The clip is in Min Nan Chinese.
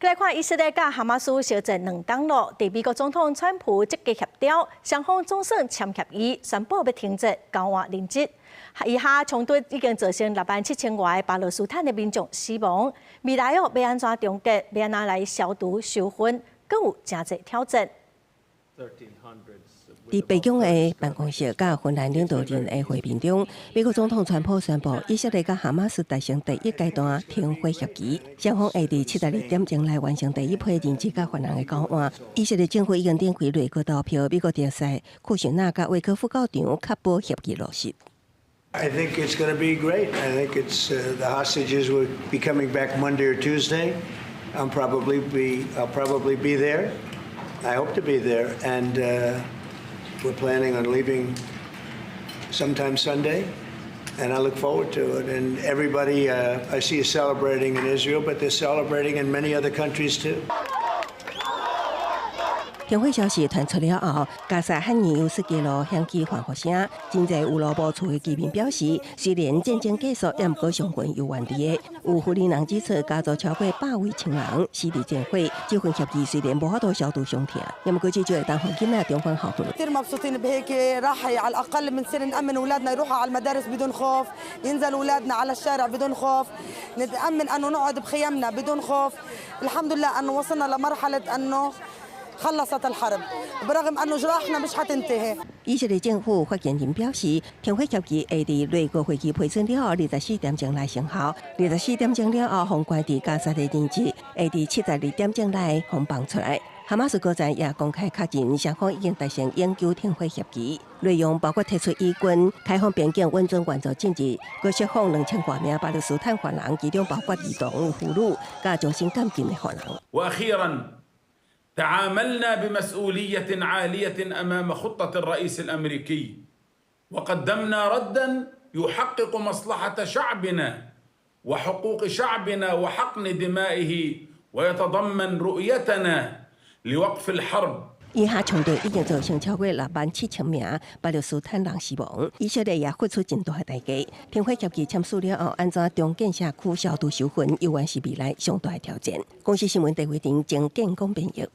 來看以色列佮哈馬斯相戰2冬咯，佇美國總統川普積極協調，雙方總算簽協議，宣布欲停戰交換人質。以哈衝突已經造成6萬7千外巴勒斯坦的民眾死亡。未來哦，欲按怎終結？欲按怎來消除仇恨？閣有誠濟挑戰。佇白宮的辦公室佮芬蘭領導人的會面中，美國總統川普宣布，以色列佮哈馬斯達成第一階段停火協議，雙方會佇72點鐘內完成第一批人質佮犯人的交換。以色列政府已經展開內閣投票，美國特使庫什納佮威科夫到場，確保協議落實。 I think it's going to be great. I think it's the hostages will be coming back Monday or Tuesday. I'll probably be there. I hope to be there, and we're planning on leaving sometime Sunday, and I look forward to it. And everybody I see is celebrating in Israel, but they're celebrating in many other countries too. 停火消息傳出了後，加沙漢尼尤斯街路響起歡呼聲。真濟有路無厝的居民表示，雖然戰爭結束，也毋過傷魂猶原佇个。有婦人指出，家族超過百位親人死佇戰火。這份協議雖然無法度消除傷痛，也毋過至少會當予囡仔重返校園。 كثير مبسوطين بهيك راح على الأقل بنصير نأمن أولادنا يروحوا على المدارس بدون خوف، ينزلوا أولادنا على الشارع بدون خوف، نتأمن أنه نقعد بخيامنا بدون خوف. الحمد لله أنه وصلنا لمرحلة أنه خلصت الحرب برغم أنه جراحنا مش حتنتهي。以色列政府發言人表示，停火協議會佇內閣會議批准了後，24點鐘內生效。24點鐘了後，予關佇加沙的人質會佇72點鐘內予放出來。哈馬斯高層也公開確認，雙方已經達成永久停火協議，內容包括撤出以軍、開放邊境、允准援助進入，閣釋放2000外名巴勒斯坦犯人，其中包括兒童、婦女、佮終身監禁的犯人。 وأخيرا تعاملنا بمسؤولية عالية أمام خطة الرئيس الأمريكي وقدمنا ردا يحقق مصلحة شعبنا وحقوق شعبنا وحقن دمائه ويتضمن رؤيتنا لوقف الحرب。以哈衝突已經造成超過6萬7千名巴勒斯坦人死亡，以色列也付出真大的代價。停火協議簽署了後，按怎重建社區、消除仇恨，猶原是未來上大的挑戰。公視新聞鄭慧婷、鄭建講編譯。